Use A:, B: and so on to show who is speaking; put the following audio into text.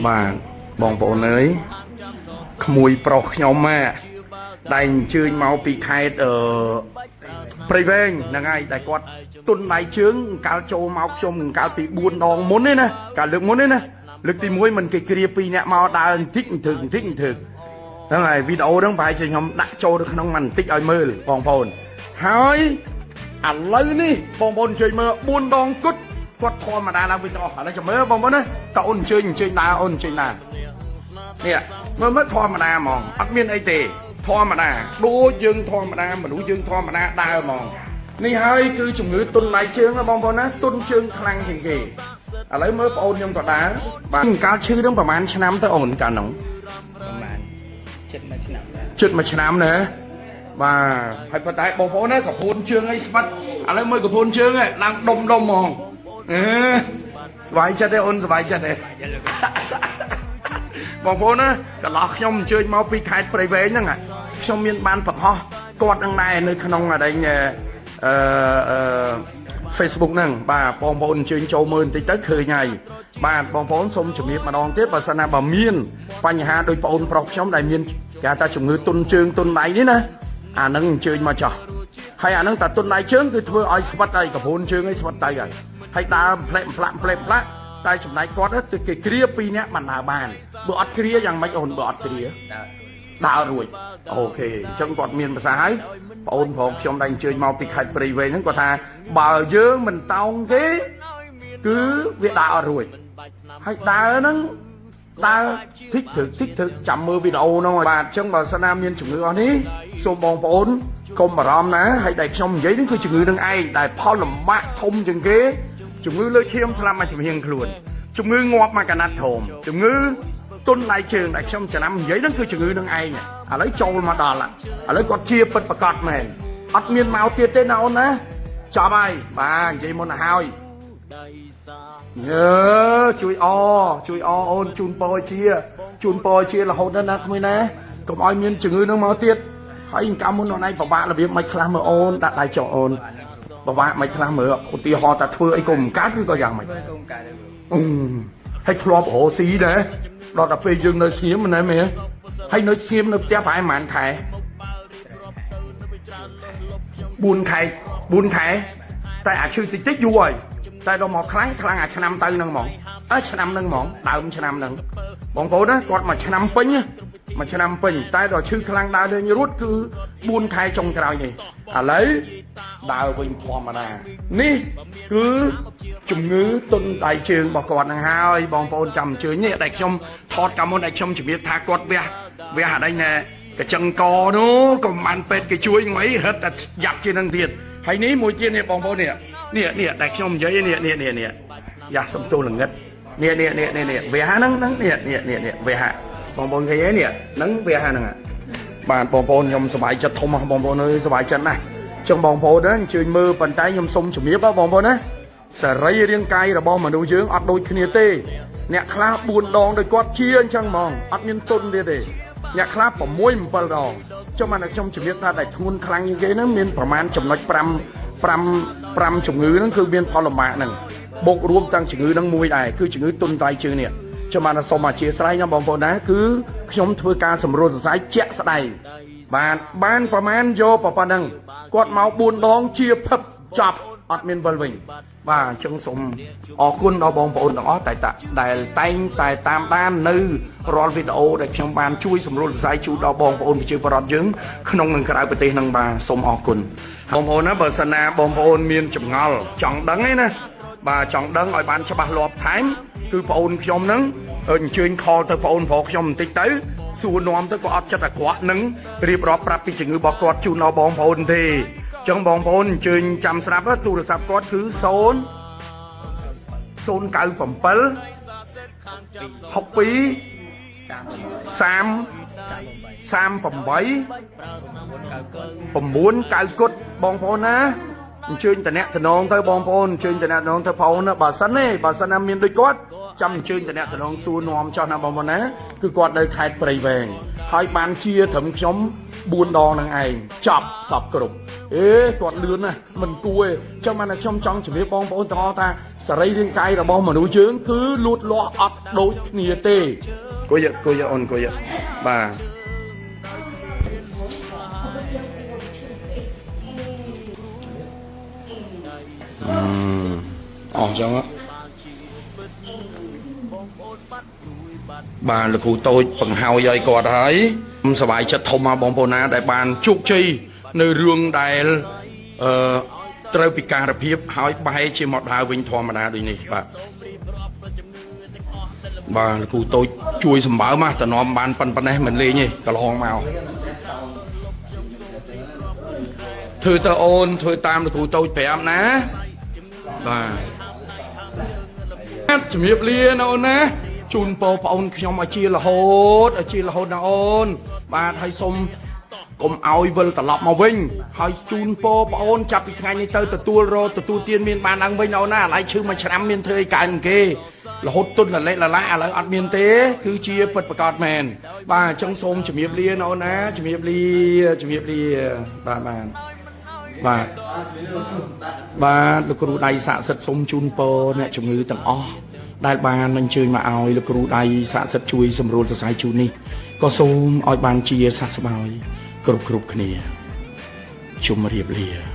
A: បាទបងប្អូនអើយក្មួយប្រុសខ្ញុំហ่ะដែលអញ្ជើញមកពីខេត្តអឺព្រៃវែងហ្នឹងហើយដែលគាត់ទុនដៃជើងកាលចូលមកខ្ញុំកាលពី4ដងមុនទេណាកាលលើកមុនទេណាលើកទី1មិនគេគ្រា2នាក់មកដើរបន្តិចបន្ថឹកបន្តិចបន្ថឹកហ្នឹងហើយវីដេអូហ្នឹងប្រហែលជាខ្ញុំដាក់ចូលទៅក្នុងបន្តិចឲ្យមើលបងប្អូនហើយឥឡូវនេះបងប្អូនអញ្ជើញមើល4ដងគត់គាត់ធម្មតាឡើងវិញទាំងអស់ឥឡូវចាំមើលបងប្អូនណាតើអូនអញ្ជើញអញ្ជើញដើរអូនអញ្ជើញដើរ នេះមើលមើលធម្មតាហ្មងអត់មានអីទេធម្មតាដូចយើងធម្មតាមនុស្សយើងធម្មតាដើរហ្មងនេះហើយគឺជំងឺទុនដៃជើងណាបងប្អូនណាទុនជើងខ្លាំងជាងគេឥឡូវមើលបងអូនខ្ញុំក៏ដើរបាទកាលឈឺនឹងប្រហែលឆ្នាំទៅអូនកាលនោះ
B: ប្រហែលចិត្តមួយឆ្នាំដែរ
A: ជិតមួយឆ្នាំណាបាទហើយប៉ុន្តែបងប្អូនណាកពូនជើងអីស្បាត់ឥឡូវមើលកពូនជើងឯងឡើងដុំដុំហ្មងអេស្បាយចិត្តទេអូនស្បាយចិត្តទេ បងប្អូនណាកន្លោះខ្ញុំអញ្ជើញមកពីខេត្តព្រៃវែងហ្នឹងខ្ញុំមានបានបង្ហោះគាត់នឹងដែរនៅក្នុងអីអឺអឺ Facebook ហ្នឹងបាទបងប្អូនអញ្ជើញចូលមើលបន្តិចទៅឃើញហើយបាទបងប្អូនសូមជំរាបម្ដងទៀតបើសិនណាបើមានបញ្ហាដោយបងប្អូនប្រុសខ្ញុំដែលមានគេហៅថាជំងឺទុនជើងទុនដៃនេះណាអាហ្នឹងអញ្ជើញមកចោះហើយអាហ្នឹងតាទុនដៃជើងគឺធ្វើឲ្យស្វិតហើយកពូនជើងឲ្យស្វិតទៅហើយហើយដើមផ្លែកផ្លាក់ផ្លែកផ្លាក់តែចំណែកគាត់ទៅគេគ្រាពីរនាក់មិនដើរបានបើអត់គ្រាយ៉ាងម៉េចអូនបើអត់គ្រា
B: ដើរ
A: ដើររួច OK អញ្ចឹងគាត់មានភាសាហើយបងអូនផងខ្ញុំដែលអញ្ជើញមកពីខេត្តព្រៃវែងហ្នឹងគាត់ថាបើយើងមិនតោងទេគឺវាដើរអត់រួចហើយដើរហ្នឹងដើរធីកធឹកធីកធឹកចាំមើលវីដេអូហ្នឹងហើយបាទអញ្ចឹងបើសិនណាមានជំងឺអស់នេះសូមបងប្អូនកុំបារម្ភណាហើយដែលខ្ញុំនិយាយនេះគឺជំងឺនឹងឯងដែលផលលំបាកធំជាងគេជំងឺលើឈាមស្លាប់មកចំហៀងខ្លួនជំងឺងាប់មកកណាត់ធំជំងឺ ទុនដៃជើងដែលខ្ញុំចំណាំនិយាយហ្នឹងគឺជំងឺនឹងឯងឥឡូវចូលមកដល់ឥឡូវគាត់ជាពិតប្រកបមែនអត់មានមកទៀតទេណាអូនណាចប់ហើយបាទនិយាយមុនទៅហើយញើជួយអជួយអអូនជូនពរជាជូនពរជារហូតដល់ណាក្មួយណាកុំឲ្យមានជំងឺនឹងមកទៀតហើយកាលមុនអូនឯងពិបាករបៀបមិនខ្លះមើលអូនដាក់ដៃចុះអូនពិបាកមិនខ្លះមើលឧទាហរណ៍ថាធ្វើអីក៏មិនកើតឬក៏យ៉ាងម៉េច
B: ធ្វើកូនកើតដែរគ្រូ
A: អឺហើយធ្លាប់រកស៊ីដែរដល់តែពេលយើងនៅស្ងៀមមែនទេហើយនៅស្ងៀមនៅផ្ទះប្រហែលប្រហែលខែ4ខែ4ខែតែអាឈឺតិចតិចយូរហើយតែដល់មកខ្លាំងខ្លាំងអាឆ្នាំទៅហ្នឹងហ្មងអើឆ្នាំហ្នឹងហ្មងដើមឆ្នាំហ្នឹងបងប្អូនណាគាត់មួយឆ្នាំពេញណាមួយឆ្នាំពេញតែដល់ឈឺខ្លាំងដើរលេងរួចគឺ4ខែចុងក្រោយនេះឥឡូវដើរវិញធម្មតានេះគឺជំងឺទុនដៃជើងរបស់គាត់ហ្នឹងហើយបងប្អូនចាំអញ្ជើញនេះដែលខ្ញុំថតកាលមុនដែលខ្ញុំជំរាបថាគាត់វះវះអីណែកញ្ចឹងកនោះក៏មិនបានពេទ្យគេជួយមិនអីរឹតតែយ៉ាប់ជាងនឹងទៀតហើយនេះមួយទៀតនេះបងប្អូននេះនេះនេះដែលខ្ញុំនិយាយនេះនេះនេះនេះយ៉ាសំទូល្ងិតនេះនេះនេះនេះនេះវះហ្នឹងហ្នឹងនេះនេះនេះនេះវះបងប្អូនឃើញទេនេះហ្នឹងវះហ្នឹង បាទបងប្អូនខ្ញុំសប្បាយចិត្តធំណាស់បងប្អូនអើយសប្បាយចិត្តណាស់ចឹងបងប្អូនណាអញ្ជើញមើលប៉ុន្តែខ្ញុំសូមជំរាបណាបងប្អូនណាសរីរាង្គកាយរបស់មនុស្សយើងអត់ដូចគ្នាទេអ្នកខ្លះ4ដងដូចគាត់ជាអញ្ចឹងហ្មងអត់មានទុនទៀតទេអ្នកខ្លះ6 7ដងចុះបានតែខ្ញុំជំរាបថាដែលធ្ងន់ខ្លាំងជាងគេហ្នឹងមានប្រមាណចំណុច5 5 5ជំងឺហ្នឹងគឺមានផលលំបាកហ្នឹងបូករួមទាំងជំងឺហ្នឹងមួយដែរគឺជំងឺទុនដៃជើងនេះ ខ្ញុំបានសូមអធិស្ឋានណាបងប្អូនណាគឺខ្ញុំធ្វើការសម្រួលសរសៃជាក់ស្ដែងបានបានប្រមាណយកប៉ុណ្ណឹងគាត់មក4ដងជាភឹបចប់អត់មានវិលវិញបាទអញ្ចឹងសូមអរគុណដល់បងប្អូនទាំងអស់តែតាដែលតែងតែតាមដាននៅរាល់វីដេអូដែលខ្ញុំបានជួយសម្រួលសរសៃជូនដល់បងប្អូនប្រជាពលរដ្ឋយើងក្នុងនិងក្រៅប្រទេសនឹងបាទសូមអរគុណបងប្អូនណាបើសិនណាបងប្អូនមានចម្ងល់ចង់ដឹងឯណាបាទចង់ដឹងឲ្យបានច្បាស់លាស់ថែម គឺប្អូនខ្ញុំហ្នឹងអញ្ជើញខលទៅប្អូនប្រុសខ្ញុំបន្តិចទៅសួរនាំទៅក៏អត់ចិត្តអាក្រក់នឹងរៀបរាប់ប្រាប់ពីជំងឺរបស់គាត់ជូនដល់បងប្អូនទេអញ្ចឹងបងប្អូនអញ្ជើញចាំស្រាប់ទូរស័ព្ទគាត់គឺ0 097 62 30 38 9 9គុតបងប្អូនណាអញ្ជើញតំណាក់តំណងទៅបងប្អូនអញ្ជើញតំណាក់តំណងទៅបងប្អូនណាបើសិនទេបើសិនណាមានដូចគាត់ចាំអញ្ជើញតំណាក់តំណងសួរនាំចោះណាបងប្អូនណាគឺគាត់នៅខេត្តព្រៃវែងហើយបានជាត្រឹមខ្ញុំ4ដងនឹងឯងចប់សពគ្រប់ អេគាត់លឿនណាស់មិនគួរទេចឹងបានតែខ្ញុំចង់ជម្រាបបងប្អូនទាំងអស់ថាសរីរាង្គកាយរបស់មនុស្សយើងគឺលូតលាស់អត់ដូចគ្នាទេគួយគួយអូនគួយបាទ អស់ចឹងហ៎បាទលោកគ្រូតូចបង្ហើយឲ្យគាត់ហើយខ្ញុំសប្បាយចិត្តធំមកបងប្អូនណាដែលបានជោគជ័យនៅរឿងដែលអឺត្រូវពិការភាពហើយបែរជាមកដើរវិញធម្មតាដូចនេះបាទបាទលោកគ្រូតូចជួយសម្បើមមកតំណំបានប៉ុណ្ណេះមិនលេងទេកន្លងមកធ្វើទៅអូនធ្វើតាមលោកគ្រូតូចប្រាប់ណាបាទជំរាបលាណាអូនណាជូនពរប្អូនខ្ញុំឲ្យជារហូតឲ្យជារហូតណាអូន បាទហើយសូមកុំឲ្យវិលត្រឡប់មកវិញហើយជូនពរប្អូនចាប់ពីថ្ងៃនេះទៅទទួលរទទួលទានមានបានឡើងវិញណាអូនណាឥឡូវឈឺមួយឆ្នាំមានធ្វើអីកើនគេរហូតទុនលលេលឡាឥឡូវអត់មានទេ គឺជាពិតប្រកបមែនបាទអញ្ចឹងសូមជំរាបលាណាអូនណាជំរាបលាជំរាបលាបាទបាទបាទ បាទលោកគ្រូដៃស័ក្តិសិទ្ធិសូមជូនពរអ្នកជំងឺទាំងអស់ដែលបានអញ្ជើញមកឲ្យលោកគ្រូដៃស័ក្តិសិទ្ធិជួយសម្រួលសរសៃជូននេះក៏សូមឲ្យបានជាសះស្បើយគ្រប់គ្រប់គ្នាជម្រាបលា